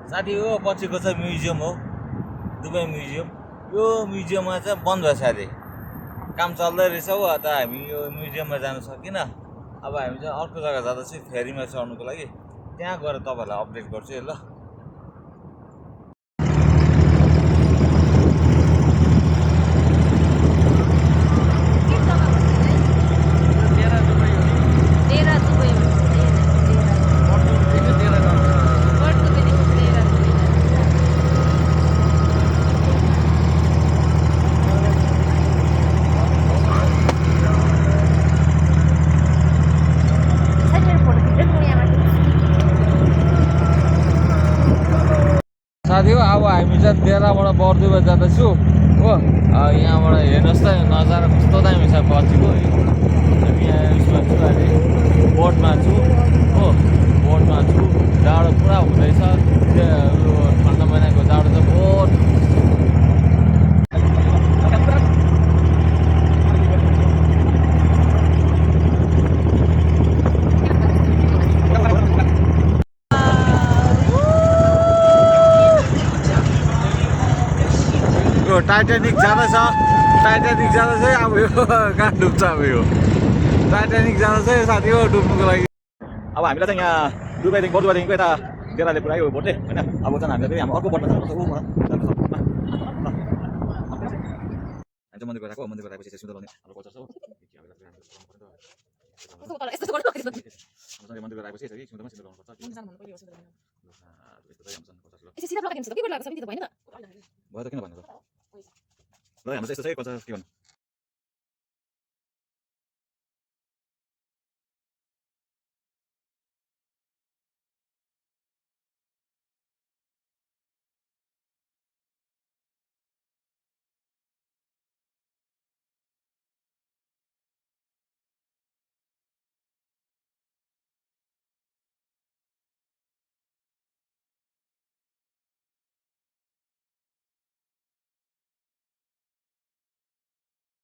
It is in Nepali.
साथी हो पछिको चाहिँ म्युजियम हो, दुबई म्युजियम। यो म्युजियममा चाहिँ बन्द भएछ अरे, काम चल्दै रहेछ हो। त हामी यो म्युजियममा जानु सकिनँ। अब हामी चाहिँ अर्को जग्गा जाँदैछु फेरीमा चढ्नुको लागि। त्यहाँ गएर तपाईँहरूलाई अपडेट गर्छु है ल। साथी हो अब हामी चाहिँ देराबाट बर्दुबा जाँदैछु हो। यहाँबाट हेर्नुहोस् त नजारा कस्तो दामी छ पछिको। हामी यहाँ उयसमा छु अहिले, बोटमा छु हो, बोटमा छु। जाडो पुरा हुँदैछ, यो ठन्डा महिनाको जाडो चाहिँ बहुत। टाइटानिक जाँदैछ, टाइटानिक जाँदैछ अब यो कहाँ डुब्छ अब यो टाइटानिक जाँदैछ साथी हो डुब्नुको लागि। अब हामीलाई चाहिँ यहाँ दुबईदेखि बर्दुबादेखिको यता देराले पुऱ्यायो बोटले होइन। अब चाहिँ हामीलाई फेरि हाम्रो अर्को बोटमा जानुपर्छ ऊ हामी चाहिँ मन्दिर गएको, मन्दिर गएपछि चाहिँ सुन्दर लाउने हाम्रो कल्चर छ हो। मन्दिर गएपछि यसरी सुन्दरमा सिन्दुर लाउनुपर्छ। भयो त किन भन्नु ल, हाम्रो चाहिँ यस्तो चाहिँ कल्चर के भन्नु।